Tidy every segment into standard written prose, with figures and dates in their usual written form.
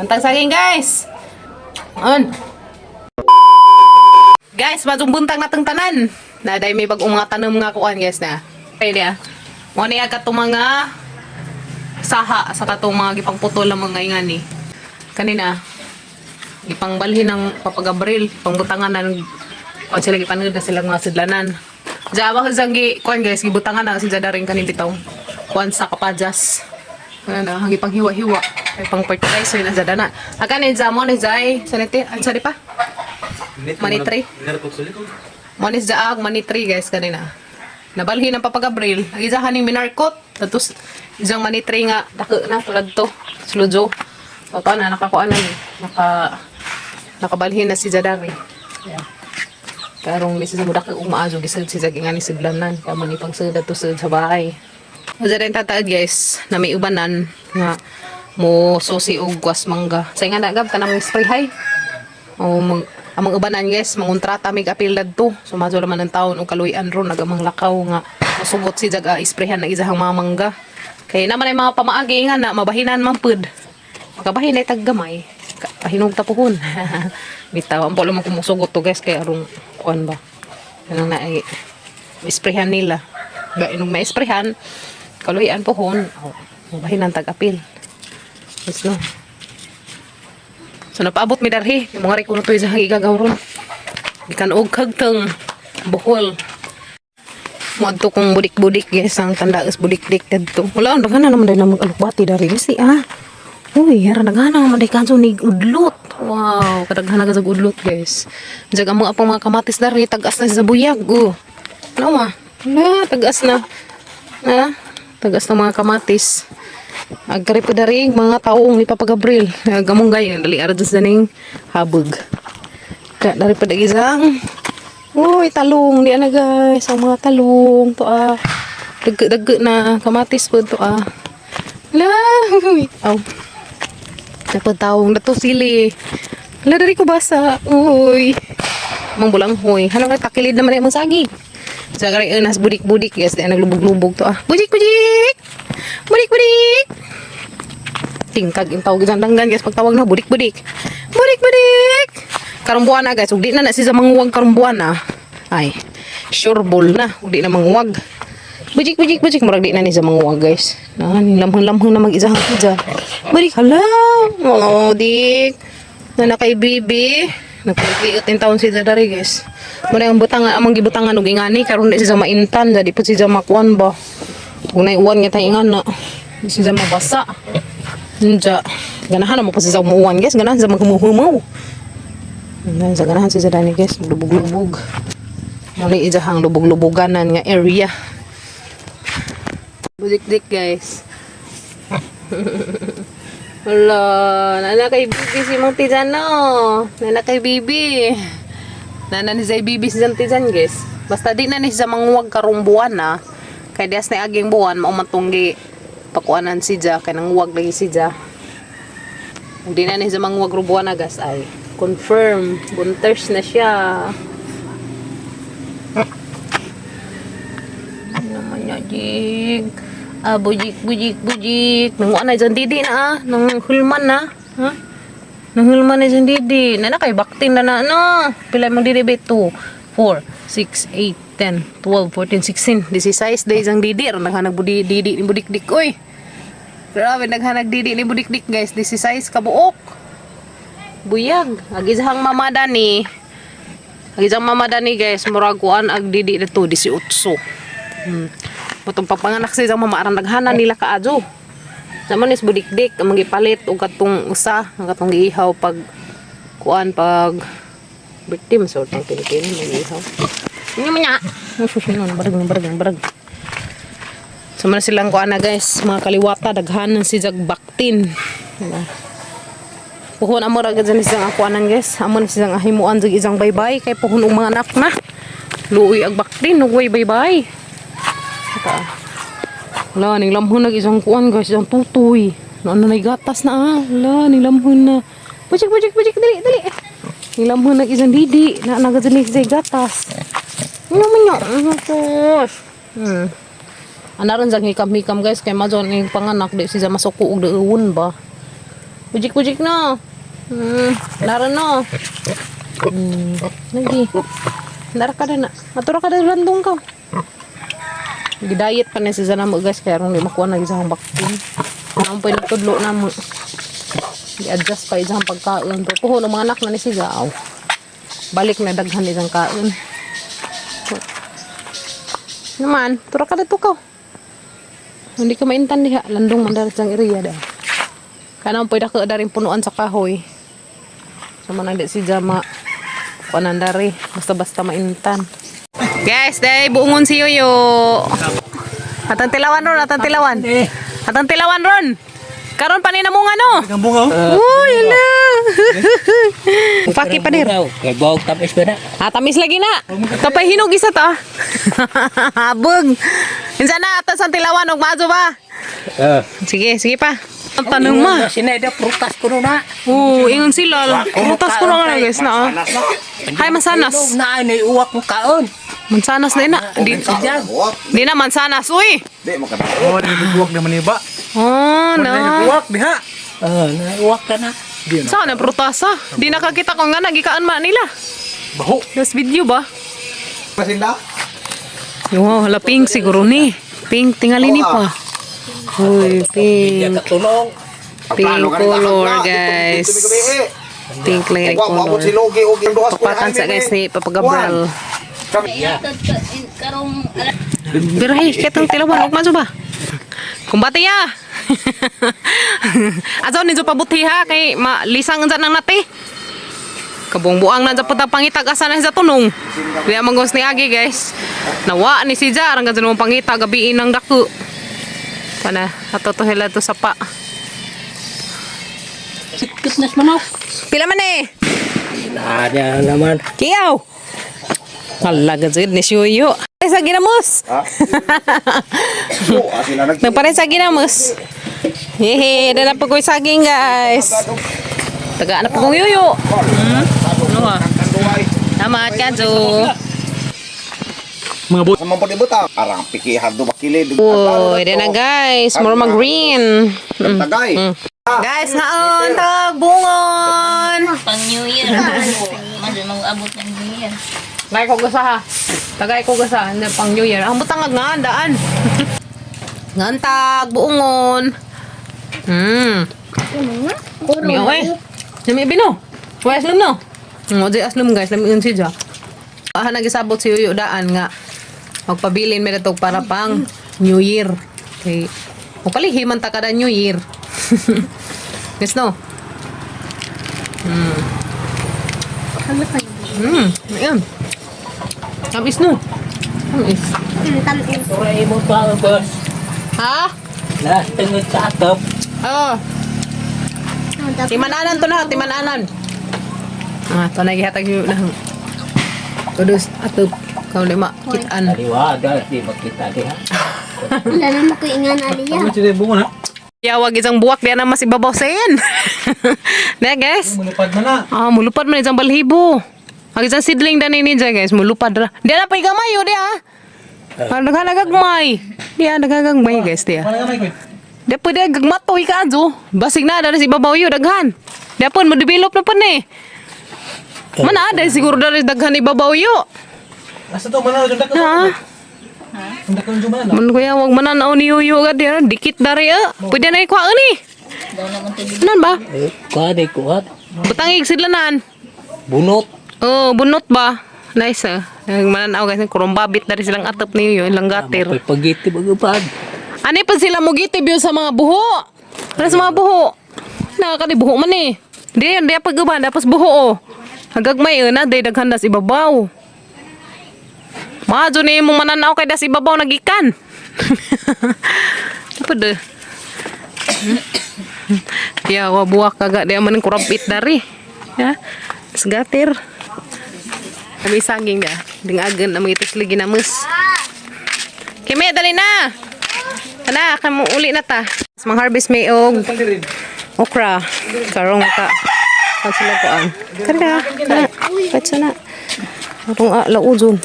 Antang saging, guys. On. Guys, mazong buntag natong tanan. Na dahil may bagong mga tanom nga kuan, guys, na. Kaya niya. Mo niya katong mga saha sa katong mga gipangputol ng mga ingani. Kanina gipangbalhin ng Papa Gabriel, pangbutangan ng kuan sila, gipanood na silang mga sidlanan. Diya ba sa gi kuan, guys, gibutangan na si Jada rin kanin bitaw. Kuan sa kapajas. Ano na, hangi pang hiwa-hiwa. Ay pang fertilizer na Jada na. Aka ni Jamo ni Jai, sanite, ang sari pa? Money tree? Mo ni Jaag, money tree, guys, kanina. Nabalhin ang Papa Gabriel. Ang isa haning minarkot. Tapos isang money tree nga dako na tulad to. Slujo. So to na nakakuan na ni. Nakabalhin na si Jadari. Yeah. Karong di siya mudak og maayo gisud si Jag nga ni sidlanan. Kaya man ipang sud to sud sa bahay. Usa rin tataad, guys, na may ubanan nga mo susi og gwas mangga. Sa nga na gab kanang spray hay. O mag amang ubanan, guys, mangontrata mig apil dadto. So madyo naman ang taon og kaluy-an ron nagamang lakaw nga mosugot si Jag isprayhan ang isahang mga mangga. Kay naman ay mga pamaagi nga na mabahinan man pud. Makabahin ay taggamay. Pahinog ta puhon. Bitaw ang polo man kumusugot to, guys, kay arong kuan ba. Kanang na ay isprayhan nila. Ba inog maisprayhan kaluy-an puhon. Oh, mabahinan tag apil. Yes, no. So napaabot mi darhi, yung mga rikuno to sa gigagaw ron. Gikan og kagtang Bohol. Moadto kong budik-budik, guys, ang tanda is budik-dik dadto. Wala ang daghan na naman dahil na mag-alukbati dari si ah. Uy, hara daghan na naman dahil kanso ni udlot. Wow, kadaghan na sa udlot, guys. Diyan ang mga apang mga kamatis dari tagas na sa buyag. Oh. Ano ma? Wala, tagas na. Ha? Tagas na mga kamatis. Agkari pa dari mga taong ni Papa Gabriel. Gamong gay, dali ara sa ning habog. Ka dari pa isang. Uy, talong di ana, guys, ang mga talong to ah. Dag dag na kamatis po to ah. La, uy, aw. Dapat taong na to sili. Hala, dari ko basa. Uy. Mang bulanghoy. Hala kay takilid naman ay mong sagi. Sa gari nas budik-budik, guys, di naglubog-lubog to ah. Budik budik. Budik budik. Tingkag yung tawag dyan danggan, guys, pagtawag na budik budik. Budik budik. Karong buwan na, guys, ug di na na siya manguwag karong buwan na. Ay, sure ball na, ug di na manguwag. Budik budik budik, murag di na ni siya manguwag, guys. Na lamhang-lamhang na mag-isahang ko dyan. Budik hala. Oh, dik. Na na kay bibi. Nagpaliit in taon siya dari, guys. Muna yung butangan, amang gibutangan og ingani karon di siya maintan, di po siya makuan ba. Kung naiuwan nga tayo ingana, di siya mabasa. Nja, ganahan mo pa siya umuwan, guys, ganahan siya maghumuhumaw. Ganahan siya, ganahan siya dani, guys, lubog-lubog. Muli ijahang lubog-luboganan nga area. Budik-dik, guys. Hala, nana kay Bibi si Mang Tizan no. Nana kay Bibi. Nana ni Zay Bibi si Mang Tizan, guys. Basta di na ni siya manguwag karong buwan na. Kay dias na aging buwan mao man tong gi pakuanan si Ja kay nanguwag lagi si Ja. Hindi na ni siya manguwag rong buwan na, guys, ay confirm bunters na siya. Ano naman niya, jig? Ah, bujik, bujik, bujik. Nanguan na dyan, didi na ah. Nang hulman na. Ha? Nang hulman na dyan, didi. Nana kay baktin na na, ano? Pila mong didi ba? 2, 4, 6, 8, 10, 12, 14, 16. This is size days ang didi. Aron naghanag budi, didi ni budik-dik. Uy! Grabe, naghanag didi ni budik-dik, guys. This is size kabuok. Buyag. Ag isang mama dani. Ag isang mama dani, guys. Murag kuan ag didi na to. 18. Mutong pagpanganak sa isang mama aran naghana nila kaadyo. Sama nis budikdik ang magipalit og katong usa ang katong giihaw pag kuan pag birthday man sa utang Pilipino magiihaw. Inyo man nya. Susunod barag barag barag. Sama na silang kuan na, guys, mga kaliwata daghanan si Jag Baktin. Diba? Puhon amo ra gid isang akuanan, guys. Amo na siyang ahimuan jag isang baybay kay puhon og mga anak na. Luoy ag baktin ug way baybay. Ito. Wala, ning lamhon nag isang kuan, guys, isang tutoy. No, ano na gatas na ah. Wala, ning lamhon na. Bujik, bujik, bujik, dali, dali. Ning lamhon nag isang didi. Na nagadali sa gatas. Ano man yun? Ano sus? Ana ron sang hikam-hikam, guys, kay madyon ning panganak di siya masuko og daewon ba. Ujik-ujik no. Nara no. Lagi. Nara ka na. Matura ka na landong ka. Gidayet pa na si Zanamo, guys, kaya rong di makuha na isang baktin. Ang pa nagtudlo na mo. I-adjust pa isang pagkaon. Pero puho ng mga anak na ni siya. Aw. Balik na daghan isang kaon. Naman, tura ka dito ka. Hindi ka maintan diha. Landong man dari sang area da. Kanang pwede ka daring punuan sa kahoy. So man si Jama. Kuanan dari. Basta-basta maintan. Guys, day buongon si Yoyo. Atang tilawan ron, atang tilawan. Atang tilawan ron. Karon pa ni namunga no. Ang bunga oh. Uy, ala. Paki pa dir. Kay bawag tapos ba na? Ah, tamis lagi na. Kapay hinog isa ta. Habog. Insa na atas ang tilawan og maazo ba? Eh. Sige, sige pa. Ang tanong ma. Sinay da prutas ko na. Oo, ingon sila. Prutas ko na nga guys na. Ah. Hay mansanas. Na ay uwak mo kaon. Mansanas na ina. Di, di na mansanas. Uy. Oh, di buwak naman iba. Oh, no. Buwak diha. Eh, na uwak ka na. Di na. Saan na prutas ah? Di nakakita ko nga nagikaan man nila. Baho. Last video ba? Masinda? Wow, hala pink siguro ni. Pink tingali ni pa. Uy, Di pink. ka tulong. Pink color, guys. Pink lang yung color. Papatan sa guys ni Papa Gabriel. Karong Birahe, ketong tilawan, huwag maso ba? Kumbate ya! Ato, ninyo pabuti ha, kay malisang dyan ang nati. Kabuang-buang na dyan po pangitag asa na sa tunong. Kaya manggos ni Agi, guys. Nawa ni si Jar, ang ganyan mong pangita, gabiin ng dako. Pana, ato to hila to sa pa. Sikit na manok. Pila man eh! Na niya naman. Kiyaw! Alaga dyan ni Shuyo. Ay, sa ginamos! Ha? Sila nag Nagpare sa ginamos. Hehe, dala pa ko'y saging, guys. Tagaan na po kong yuyo. Ano ah? Tama, kadyo. Mga but. Sa mga pag-ibuta, arang pikihan do bakilid. Uy, na guys. More mag-green. Tagay. Guys, ngaon, tagbungon. Pang New Year. Mas mag-abot ng New Year. Tagay ko gasa ha. Tagay ko gasa. Hindi pang New Year. Ang butang nga, daan. Ngantag, buongon. Mi oy. Nami bino. Wa aslum no. Mo di aslum guys, lami yun siya. Ah, nagisabot si Yuyo daan nga. Magpabilin mi datog para pang New Year. Okay. Mukalihi man ta kada New Year. Guys no. Ayun. Tamis no. Tamis. Turay mo pa boss. Ha? Na tungod sa atop. Oo. Timananan to na, timananan. Ah, to na gihatag yun na. Todos ato kau lima kitaan. Kaliwa da di makita diha. Wala naman ko ingan aliya. Ano sila bunga na? Yawag isang buwak diyan na mas ibabaw sa yan. Na guys. Mulupad man na. Ah, mulupad man isang balhibo. Ang isang sidling dan ini dyan guys, mulupad ra. Diyan na pa gamay oh, diya. Ah, naghanagagmay. Diya naghanagagmay guys diya. Mana gamay ko. Diya pwede gagmatoy ka adyo. Basig na dari si ibabaw yun daghan. Diya pon mo develop na pon eh. Mana ada siguro dari daghan ibabaw yo. Asa to mana jud dako. Ha? Ang dako jud mana. Man kuya wag mananaw ni Yoyo ka diya dikit dari eh. Pwede na ikuha ni. Daw naman to Nan ba? Eh, kuha di kuha. Butang sidlanan. Bunot. Oh, bunot ba? Nice ah. Mananaw guys, kurumbabit dari silang atop ni Yoyo, ilang gatir. May pagiti bagupad. Ano pa sila mugitib yun sa mga buho? Ano sa mga buho? Nakakadi buho man eh. Di yan, di pag-uban, tapos buho oh. Hagagmay eh, na, di daghan das ibabaw. Maadyo ni imong mananaw kay das ibabaw nagikan. Apa de? Ya, wa buwak kaga di man kurabit dari. Ya. Segatir. Kami saging da. Dingagan ang mga itos lagi namus. Kimi, dali na! Ana, kamo uli na ta. Mas Mang-harvest may og okra. Karong ka. Pag sila ko ang. Kada, kada. Patsa na. Karong a, lauzon.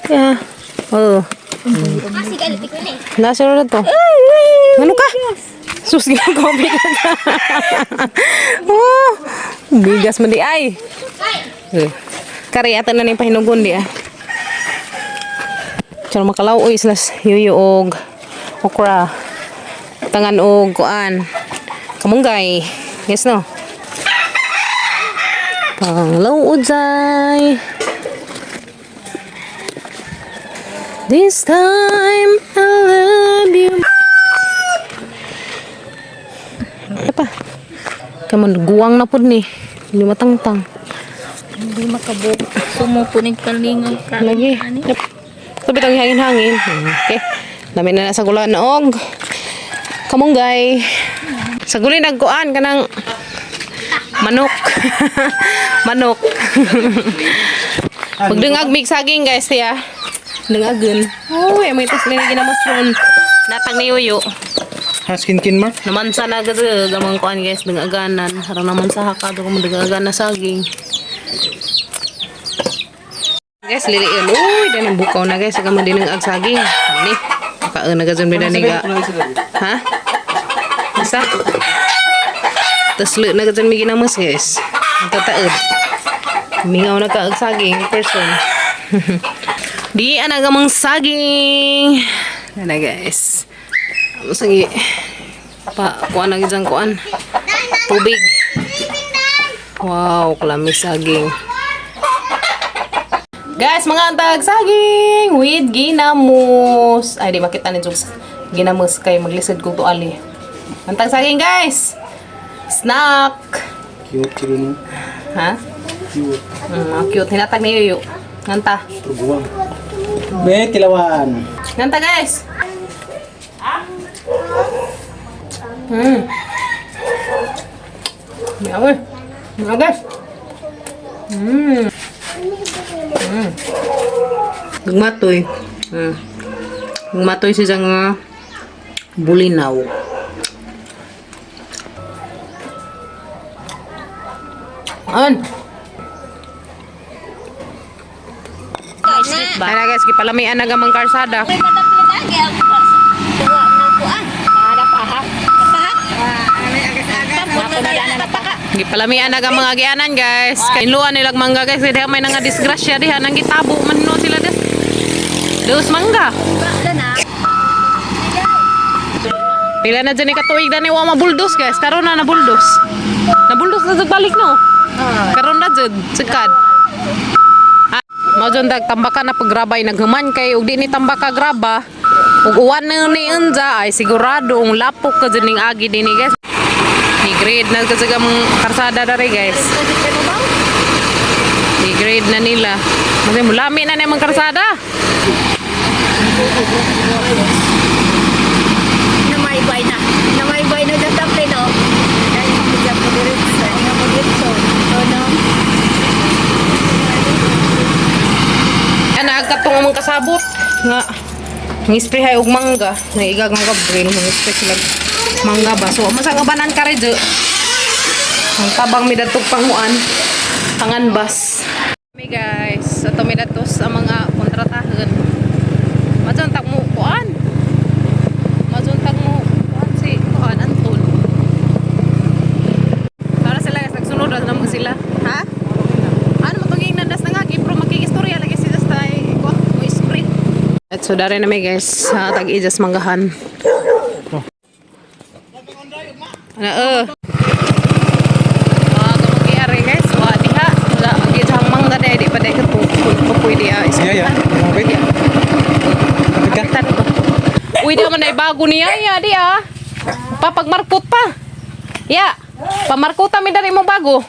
Yeah. Oh. Kasi galit ko na eh. Nasa na to. Ano ka? Sus, ginagawa bigas. Oh, bigas man di ay. Eh, kari ato na ning pahinugon di ah. Charo makalaw oy sila yuyo og okra. Tangan og kuan. Kamunggay. Yes no. Panglaw udzay. This time I love you. Ano pa? Kamon guwang na pud ni. Hindi matangtang. Hindi makabuk. Sumupunit kalingaw ka. Lagi. Ani? Sabi tang hangin-hangin. Okay. Dami na na sa gulan og kamunggay. Sa gulay nagkuan kanang manok. Manok. Magdungag mig saging guys siya. Dungagon. Uy, may tas nila ginamos ron. Natang ni Yuyo. Haskin kin mark. Naman sa nagad gamang kuan guys dungaganan. Harang naman sa hakado kung dungagan na saging. Guys, liliin. Uy, dan ang bukaw na guys. Saka din ang saging. Ani. Kaon na gazon bida ni ga. Ha? Isa? Tas le na gazon mi ginamos guys. Ang tataod. Mingaw na ka og saging person. Di ana gamang saging. Ana guys. Amo sagi pa kuan na gid kuan. Tubig. Wow, kalami saging. Guys, mga antag saging with ginamos. Ay, di makita ni Jules. Ginamos kay maglisod kog tuali. Antag saging, guys. Snack. Cute sila no. Ha? Cute. Cute. Hinatag ni Yuyu. Nganta. Pero guwang. Be, tilawan. Nganta, guys. Yaman. Mga guys. Gumatoy. Gumatoy siya nga bulinaw. An? Tara guys, gipalamian na gamang karsada. May madapit lagi ang tuwa na kuan. Para pahak. Pahak. Gipalamian na gamang agianan guys. Kainluan nilag mangga guys, diha may nga disgrasya diha nang gitabo man no sila des. Deus mangga. Pila na dyan ni katuig dani wa mabuldos guys. Karon na nabuldos. Nabuldos na jud balik no. Karon na jud sekad. Ah, mao jud dag tambaka na paggrabay naghuman kay ug di ni tambaka graba. Ug uwan na ni unja ay sigurado ang lapok ka jud ning agi dinhi guys. Ni grade na kasi ang karsada dere guys. Ni grade na nila. Kasi mulami na namang karsada. Namaybay na. Namaybay na dyan tapin, no? Dahil mabigyan mo diretso. Nga mo diretso. So, no? Ana agkatong among kasabot nga ngi-spray hay og mangga, nang igag mga brain mga spray sila mangga ba. So amo sa kabanan ka redyo. Ang tabang mi datog panguan, pangan bas. Mi guys, ato mi datos ang mga kontratahon. Majon tag mo kuan. Majon tag mo kuan si kuan Anton. Para sila guys, nagsunod ra naman sila. Ha? Ano matunging nandas na nga, pero makigistorya lagi si Dastay ko, mo spray. At so dari na may guys sa tag-ijas manggahan. Ano eh. Ah, gamang guys, wa diha. Wala ang gijang mangga dai di pa dai katong kapoy di ah. Yeah, yeah. Kapit. Kapit ka. Kapitan ko. Uy, di man ay bago niya ya di ah. Papagmarkot pa. Ya, pamarkota mi dali mo bago.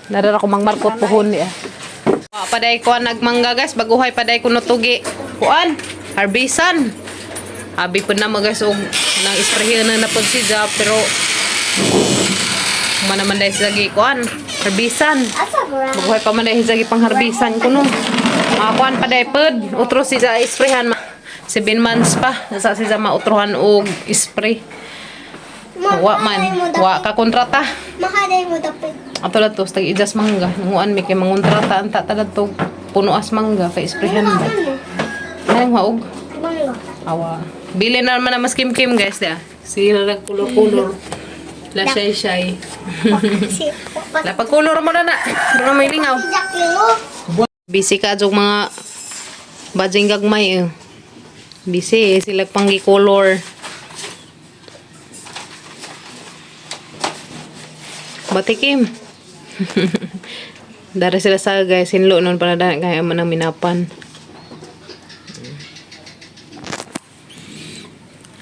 Nadara ko mangmarkot puhon niya. Wa paday ko nagmangga guys, baguhay paday ko nutugi. Kuan, harbisan. Abi po na mga guys og nang isprahin na napod si Ja, pero man naman dahil sa kuan, harbisan. Baguhay pa man dahil sa pang harbisan ko no. Mga kuan pa dahil pod, utro si Ja isprahan. 7 months pa, nasa si Ja mautruhan og spray. Wa man, wa ka kontrata. Makaday mo dapat. Ato na to, tag ijas mangga. Nanguan mi kay mangontrata anta tagad to puno as mangga kay isprehan ba. Anong haog? Mangga. Awa. Bili na naman na mas kim-kim guys da. Sila lang kulor-kulor. La shay-shay. Si La pagkulor mo na na. Doon na may lingaw. Busy ka jog mga bajing gagmay eh. Busy eh, sila panggi-color. Batikim. Dari sila sa guys, sinlo nun para dahil kaya man ang minapan.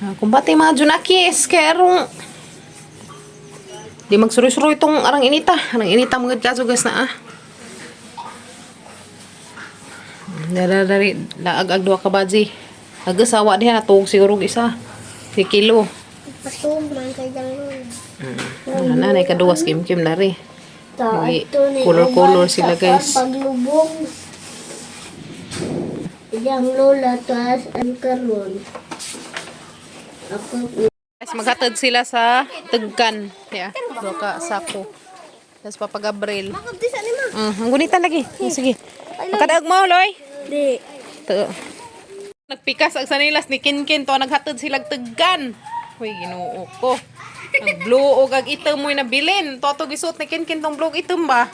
Ah, kumbate mga junakis, kaya arong di magsuroy-suroy itong arang inita. Arang inita mga kaso guys na ah. Dari dari laag ag duha ka baji. Agasawa diha natuog siguro og isa. Si kilo. Pasog man kay dang lola. Ano na nay kaduwas kim kim dari. Ta Sige, ato ni color-color uban sila, sa guys. Paglubong. Iyang lola taas ang karon. Ako Guys, maghatod sila sa Tugkan. Yeah, duha ka sako. Tapos Papa Gabriel. Ang gunitan lagi. Sige. Makadaog mo, Loy. Di. To. Nagpikas ang sanilas ni Kinkin to naghatod sila Tugkan. Hoy, Ginoo ko. Nag-blue og ag item mo'y nabilin. To ato gisuot ni Kinkin tong blue og item ba?